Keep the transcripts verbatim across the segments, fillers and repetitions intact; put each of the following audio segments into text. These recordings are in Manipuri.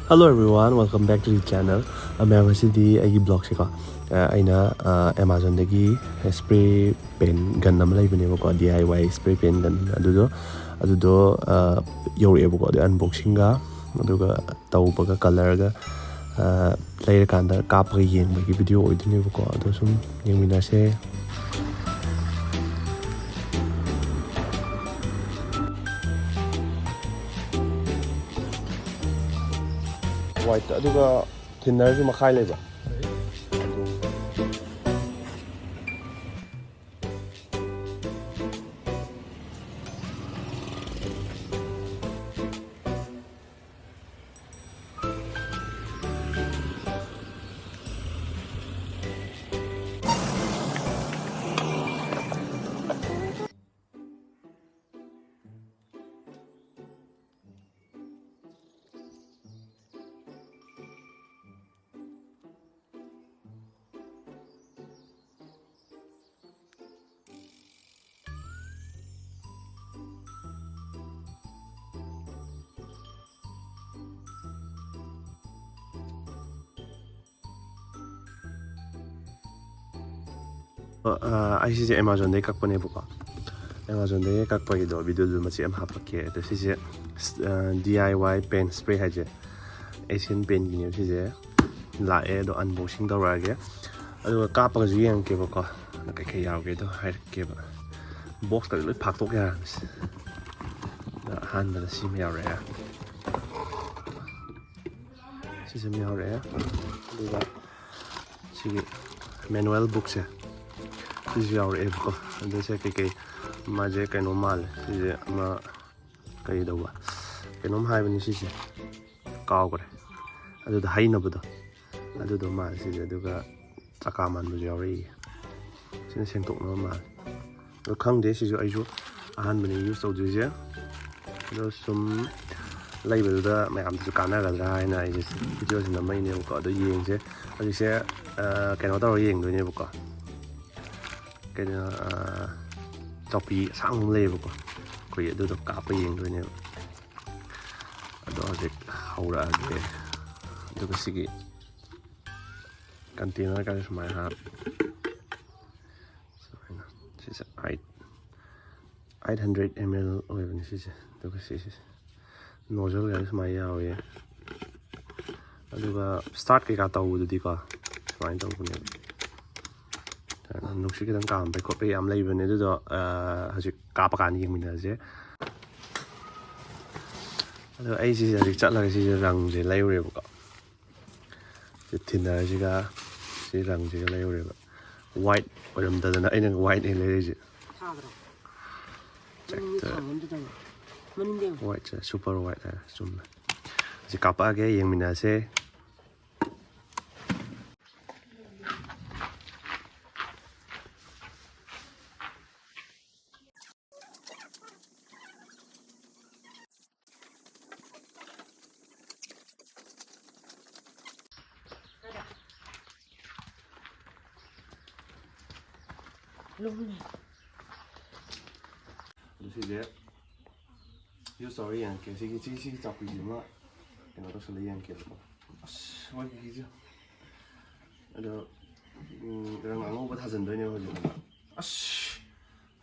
Hello everyone, welcome back to the channel. ꯑ, ꯃꯌꯥꯝ, ꯉꯁꯤꯗꯤ ꯑꯩꯒꯤ ꯕ꯭ꯂꯣꯒꯁꯦꯀꯣ, ꯑ, ꯑꯩꯅ, ꯑ, ꯑꯦꯃꯥꯖꯣꯟꯗꯒꯤ ꯁ꯭ꯄ꯭ꯔꯦ ꯄꯦꯟ ꯒꯟ ꯑꯃ ꯂꯩꯕꯅꯦꯕꯀꯣ, D I Y spray pen gun ꯑꯗꯨꯗꯣ, ꯑꯗꯨꯗꯣ, ꯑ, ꯌꯧꯔꯛꯑꯦꯕꯀꯣ꯫ ꯑꯗꯨ ꯑꯟꯕꯣꯛꯁꯤꯡꯒ, ꯑꯗꯨꯒ ꯇꯧꯕꯒ, ꯀꯂꯔꯒ, ꯑ, ꯂꯩꯔꯀꯥꯟꯗ ꯀꯥꯞꯄꯒ ꯌꯦꯡꯕꯒꯤ ꯚꯤꯗꯤꯑꯣ ꯑꯣꯏꯗꯣꯏꯅꯦꯕꯀꯣ꯫ ꯑꯗꯣ ꯁꯨꯝ ꯌꯦꯡꯃꯤꯟꯅꯁꯦ꯫ ꯋꯥꯏꯠꯇ, ꯑꯗꯨꯒ ꯊꯤꯟꯅꯔꯁꯨ ꯃꯈꯥꯏ ꯂꯩꯕ꯫ ꯑ, ꯑꯩ ꯁꯤꯁꯦ ꯑꯦꯃꯥꯖꯣꯟꯗꯒꯤ ꯀꯛꯄꯅꯦꯕꯀꯣ꯫ ꯑꯦꯃꯥꯖꯣꯟꯗꯒꯤ ꯀꯛꯄꯒꯤꯗꯣ ꯚꯤꯗꯤꯑꯣꯗꯨ ꯃꯆꯦꯠ ꯑꯃ ꯍꯥꯞꯄꯛꯀꯦ꯫ ꯑꯗꯣ ꯁꯤꯁꯦ, ꯑ, D I Y pen spray ꯍꯥꯏꯁꯦ, ꯑꯦꯁꯤꯌꯥꯟ ꯄꯦꯟꯒꯤꯅꯦꯕ ꯁꯤꯁꯦ꯫ ꯂꯥꯛꯑꯦ, ꯑꯗꯣ ꯑꯟꯕꯣꯛꯁꯤꯡ ꯇꯧꯔꯛꯑꯒꯦ꯫ ꯑꯗꯨꯒ ꯀꯥꯞꯄꯒꯁꯨ ꯌꯦꯡꯉꯛꯀꯦꯕꯀꯣ, ꯀꯩꯀꯩ ꯌꯥꯎꯒꯦꯗꯣ ꯍꯥꯏꯔꯛꯀꯦꯕ꯫ ꯕꯣꯛꯁꯀꯗꯤ ꯂꯣꯏ ꯐꯥꯛꯇꯣꯛ ꯌꯥꯔꯕꯅꯤ꯫ ꯑꯗ ꯑꯍꯥꯟꯕꯗ ꯁꯤꯃ ꯌꯥꯎꯔꯛꯑꯦ꯫ ꯁꯤꯁꯤꯃ ꯌꯥꯎꯔꯛꯑꯦ꯫ ꯑꯗꯨꯒ ꯁꯤꯒꯤ ꯃꯦꯅꯨꯋꯦꯜ ꯕꯨꯛꯁꯦ, ꯁꯤꯁꯨ ꯌꯥꯎꯔꯛꯑꯦꯕꯀꯣ꯫ ꯑꯗꯨ ꯁꯦ ꯀꯩꯀꯩ, ꯃꯥꯁꯦ ꯀꯩꯅꯣ ꯃꯥꯜꯂꯦ꯫ ꯁꯤꯁꯦ ꯑꯃ ꯀꯩꯗꯧꯕ, ꯀꯩꯅꯣꯝ ꯍꯥꯏꯕꯅꯤ ꯁꯤꯁꯦ, ꯀꯥꯎꯈ꯭ꯔꯦ꯫ ꯑꯗꯨꯗ ꯍꯩꯅꯕꯗꯣ, ꯑꯗꯨꯗꯣ ꯃꯥꯜꯂꯦ ꯁꯤꯁꯦ꯫ ꯑꯗꯨꯒ ꯆꯀꯥ ꯃꯥꯟꯕꯁꯨ ꯌꯥꯎꯔꯛꯏ꯫ ꯁꯤꯅ ꯁꯦꯡꯗꯣꯛꯅꯕ ꯃꯥꯜꯂꯦ꯫ ꯑꯗꯣ ꯈꯪꯗꯦ, ꯁꯤꯁꯨ ꯑꯩꯁꯨ ꯑꯍꯥꯟꯕꯅꯤ ꯌꯨꯁ ꯇꯧꯗꯣꯏꯁꯦ꯫ ꯑꯗꯣ ꯁꯨꯝ ꯂꯩꯕꯗꯨꯗ ꯃꯌꯥꯝꯗꯁꯨ ꯀꯥꯟꯅꯒꯗ꯭ꯔꯥ ꯍꯥꯏꯅ ꯑꯩꯁꯦ ꯚꯤꯗꯤꯑꯣꯁꯤ ꯅꯝꯃꯛꯏꯅꯦꯕꯀꯣ꯫ ꯑꯗꯣ ꯌꯦꯡꯁꯦ꯫ ꯍꯧꯖꯤꯛꯁꯦ, ꯑ, ꯀꯩꯅꯣ ꯇꯧꯔꯒ ꯌꯦꯡꯗꯣꯏꯅꯦꯕꯀꯣ꯫ ꯀꯩꯅꯣ, ꯑ, ꯆꯧꯀ꯭ꯔꯤ ꯑꯁꯥꯡꯕ ꯑꯃ ꯂꯩꯌꯦꯕꯀꯣ, ꯑꯩꯈꯣꯏꯒꯤ ꯑꯗꯨꯗꯣ ꯀꯥꯞꯄ ꯌꯦꯡꯗꯣꯏꯅꯦꯕ꯫ ꯑꯗꯣ ꯍꯧꯖꯤꯛ ꯍꯧꯔꯛꯑꯒꯦ꯫ ꯑꯗꯨꯒ ꯁꯤꯒꯤ container ꯀꯥꯏꯅ ꯁꯨꯃꯥꯏꯅ ꯍꯥꯞ, ꯁꯨꯃꯥꯏꯅ꯫ ꯁꯤꯁꯦ eight eight hundred M L ꯑꯣꯏꯕꯅꯤ ꯁꯤꯁꯦ꯫ ꯑꯗꯨꯒ ꯁꯤꯁꯦ nozzle ꯀꯥꯏꯅ ꯁꯨꯃꯥꯏꯅ ꯌꯥꯎꯋꯦ꯫ ꯑꯗꯨꯒ start ꯀꯩꯀꯥ ꯇꯧꯕꯗꯨꯗꯤꯀꯣ, ꯁꯨꯃꯥꯏꯅ ꯇꯧꯕꯅꯦꯕ꯫ ꯅꯨꯡꯁꯤꯠ ꯈꯤꯇꯪ ꯀꯥꯝꯕꯩ ꯈꯣꯠꯄꯩ ꯌꯥꯝ ꯂꯩꯕꯅꯦ꯫ ꯑꯗꯨꯗꯣ ꯍꯧꯖꯤꯛ ꯀꯥꯞꯄꯀꯥꯟꯗ ꯌꯦꯡꯃꯤꯟꯅꯔꯁꯦ꯫ ꯑꯗꯣ ꯑꯩ ꯁꯤꯁꯦ ꯍꯧꯖꯤꯛ ꯆꯠꯂꯒ ꯁꯤꯁꯦ ꯔꯪꯁꯦ ꯂꯩꯔꯨꯔꯦꯕꯀꯣ꯫ ꯁꯤ thinner ꯁꯤꯒ ꯁꯤ ꯔꯪꯁꯤꯒ ꯂꯩꯔꯨꯔꯦꯕ꯫ White ꯑꯣꯏꯔꯝꯗꯗꯅ ꯑꯩꯅ white ꯅꯦ ꯂꯩꯔꯛꯏꯁꯦ꯫ ꯊꯥꯗ꯭ꯔꯣ? ꯃꯅꯤꯡꯗ ꯊꯥꯡꯕ ꯑꯝꯇ ꯇꯧ꯫ ꯃꯅꯤꯡꯗ ꯌꯦꯡꯉꯣ꯫ White ꯁꯦ, super white ꯍꯥꯏꯔꯦ, ꯆꯨꯝꯃꯦ꯫ ꯁꯤ ꯀꯥꯞꯄꯛꯑꯒꯦ, ꯌꯦꯡꯃꯤꯟꯅꯁꯦ꯫ ꯂꯨꯝꯃꯦ꯫ ꯑꯗꯨ ꯁꯤꯁꯦ use ꯇꯧꯔ ꯌꯦꯡꯉꯛꯀꯦ꯫ ꯁꯤꯒꯤ, ꯁꯤ, ꯁꯤꯒꯤ ꯆꯥꯛꯄꯤꯁꯤꯃ ꯀꯩꯅꯣ ꯇꯧꯁꯜꯂ ꯌꯦꯡꯉꯛꯀꯦꯕꯀꯣ꯫ ꯑꯁ, ꯃꯣꯏ ꯀꯤꯀꯤꯁꯦ꯫ ꯑꯗꯣ, ꯎꯝ, ꯔꯪ ꯑꯉꯧꯕ ꯊꯥꯖꯤꯟꯗꯣꯏꯅꯦꯕ ꯍꯧꯖꯤꯛ꯫ ꯑꯁ,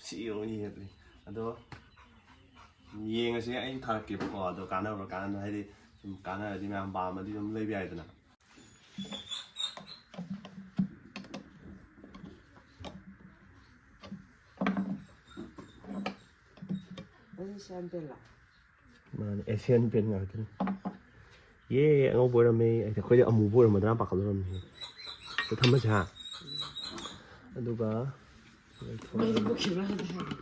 ꯁꯤ ꯑꯣꯏꯅ ꯌꯦꯡꯉꯛꯂꯤ꯫ ꯑꯗꯣ, ꯌꯦꯡꯉꯁꯤ, ꯑꯩ ꯊꯥꯔꯛꯀꯦꯕꯀꯣ꯫ ꯑꯗꯣ ꯀꯥꯟꯅꯕ꯭ꯔꯥ ꯀꯥꯟꯅꯗꯕ꯭ꯔꯥ, ꯍꯥꯏꯗꯤ ꯁꯨꯝ ꯀꯥꯟꯅꯔꯗꯤ ꯃꯌꯥꯝ ꯄꯥꯝꯃꯗꯤ ꯑꯗꯨꯝ ꯂꯩꯕ ꯌꯥꯏꯗꯅ꯫ ꯑꯁꯤ ꯁꯦꯝ ꯄꯦꯟꯂꯣ? ꯃꯥꯅꯦ, ꯑꯦꯁꯤꯌꯥꯟ ꯄꯦꯟ ꯉꯥꯛꯇꯅꯤ꯫ ꯌꯦ, ꯑꯉꯧꯕ ꯑꯣꯏꯔꯝꯃꯦ꯫ ꯑꯩꯗꯤ ꯑꯩꯈꯣꯏꯗꯤ ꯑꯃꯨꯕ ꯑꯣꯏꯔꯝꯃꯗ꯭ꯔꯥ ꯄꯥꯈꯠꯂꯨꯔꯝꯃꯦ꯫ ꯁꯤ ꯊꯝꯃꯁꯦ, ꯍꯥ? ꯑꯗꯨꯒ ꯃꯩꯗꯤ ꯃꯨꯠꯈꯤꯕ꯭ꯔꯥ ꯈꯪꯗꯦ ꯍꯥꯏꯕ꯫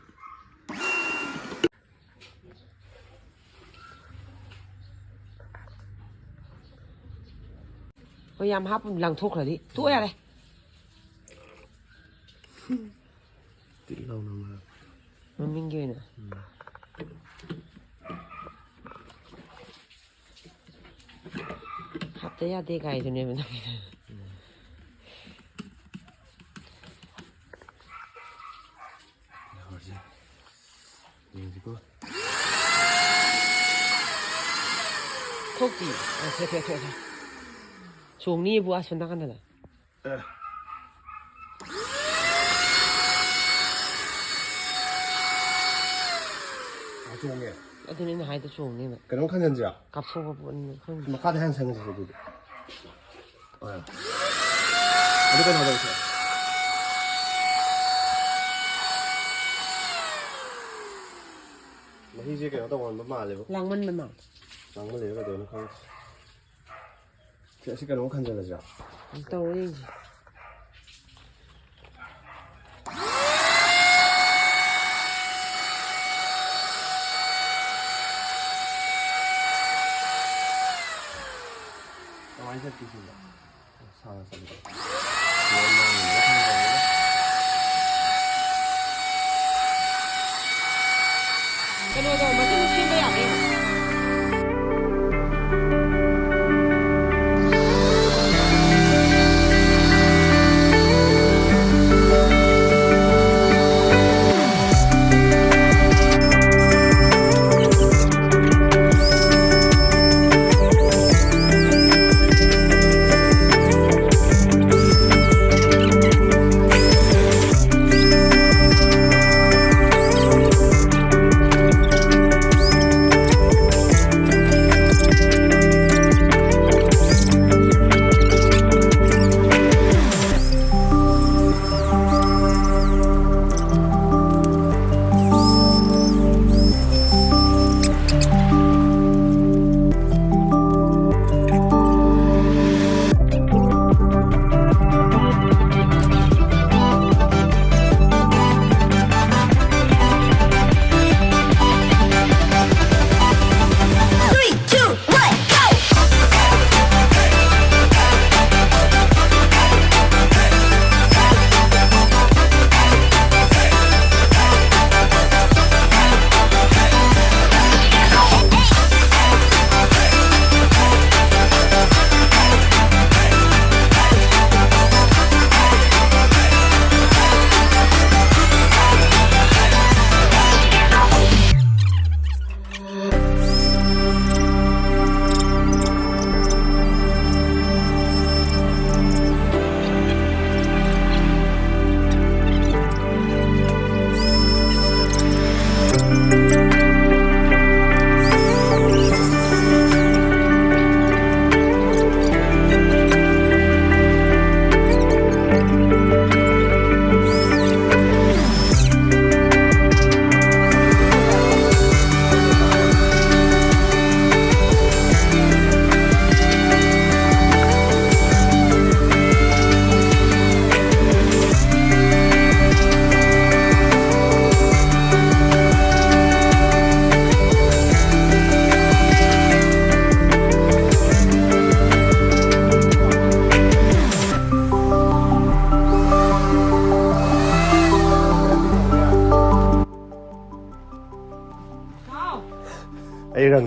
ꯍꯣꯏ, ꯌꯥꯝ ꯍꯥꯞꯄ ꯂꯪꯊꯣꯛꯈ꯭ꯔꯗꯤ ꯇꯣꯛꯑꯣ ꯌꯥꯔꯦ꯫ ꯇꯤꯛ ꯂꯥꯎꯅ ꯉꯥꯡ꯫ ꯃꯃꯤꯡꯒꯤ ꯑꯣꯏꯅ꯫ ꯎꯝ꯫ ꯍꯥꯞꯇ ꯌꯥꯗꯦ ꯀꯥꯏꯗꯨꯅꯦꯕ ꯅꯪꯒꯤꯗꯣ꯫ ꯎꯝ꯫ ꯌꯥꯍꯧꯔꯁꯦ꯫ ꯌꯦꯡꯁꯤꯀꯣ꯫ ꯊꯣꯛꯇꯤ꯫ ꯑ, ꯁꯦ, ꯁꯦ, ꯁꯦ, ꯁꯦ꯫ ꯆꯣꯡꯅꯤꯕꯨ ꯑꯁꯣꯝ ꯅꯥꯀꯟꯗꯅ꯫ ꯑꯦ꯫ ꯑ, ꯆꯣꯡꯉꯦ꯫ ꯑꯗꯨꯅꯦ ꯑꯩꯅ ꯍꯥꯏꯗꯣ, ꯆꯣꯡꯅꯦꯅ꯫ ꯀꯩꯅꯣꯝ ꯈꯟꯖꯟꯁꯤꯔꯥ? ꯀꯥꯞꯊꯣꯛꯄ ꯄꯣꯠꯅꯤꯅ ꯈꯪꯗꯦ꯫ ꯃꯈꯥꯗ ꯍꯥꯟꯅ ꯁꯪꯉꯁꯤ ꯑꯗꯨꯗꯤ꯫ ꯑꯥ꯫ ꯑꯗꯨ ꯀꯩꯅꯣ ꯇꯧꯁꯦ꯫ ꯃꯍꯤꯁꯦ ꯀꯩꯅꯣ ꯇꯧꯃꯟꯕ ꯃꯥꯜꯂꯦꯕ꯫ ꯂꯥꯡꯃꯟꯕ ꯃꯥꯜꯂꯦ꯫ ꯂꯥꯡꯃꯜꯂꯤꯔ ꯀꯩꯗꯧꯅꯣ ꯈꯪꯗꯦ꯫ ꯁꯤ, ꯑꯁꯤ ꯀꯩꯅꯣꯝ ꯈꯟꯖꯜꯂꯁꯤꯔꯥ? ꯇꯧꯔꯦ ꯌꯦꯡꯁꯤ꯫ ꯀꯃꯥꯏꯅ ꯆꯠꯀꯦ ꯁꯤꯕꯣ? ꯁꯥꯡꯅ ꯆꯠꯂꯤꯗ꯫ ꯀꯩꯅꯣꯗꯣ, ꯃꯆꯨ ꯁꯦꯝꯕ ꯌꯥꯕ꯭ꯔꯥ ꯌꯦꯡꯉꯣ꯫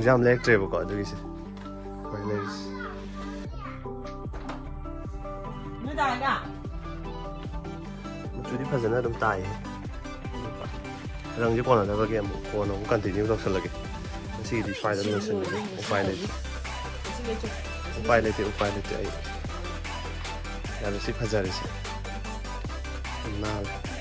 ꯌꯥꯝ ꯂꯦꯛꯇ꯭ꯔꯦꯕꯀꯣ ꯑꯗꯨꯒꯤꯁꯦ ꯑꯩꯈꯣꯏ ꯂꯩꯔꯤꯁꯦ꯫ ꯃꯆꯨꯗꯤ ꯐꯖꯅ ꯑꯗꯨꯝ ꯇꯥꯏꯌꯦ꯫ ꯔꯪꯁꯦ ꯀꯣꯟꯅꯗꯕꯒꯤ ꯑꯃꯨꯛ ꯀꯣꯟꯅ ꯑꯃꯨꯛ ꯀꯟꯇꯤꯅ꯭ꯌꯨ ꯇꯧꯁꯜꯂꯒꯦ꯫ ꯉꯁꯤꯒꯤꯗꯤ ꯁ꯭ꯋꯥꯏꯗ ꯂꯣꯏꯁꯤꯜꯂꯒꯦ꯫ ꯎꯄꯥꯏ ꯂꯩꯇꯦ꯫ ꯎꯄꯥꯏ ꯂꯩꯇꯦ, ꯎꯄꯥꯏ ꯂꯩꯇꯦ ꯑꯩ꯫ ꯌꯥꯔꯦ, ꯁꯤ ꯐꯖꯔꯦ ꯁꯤ꯫ ꯅꯥꯜꯂꯦ꯫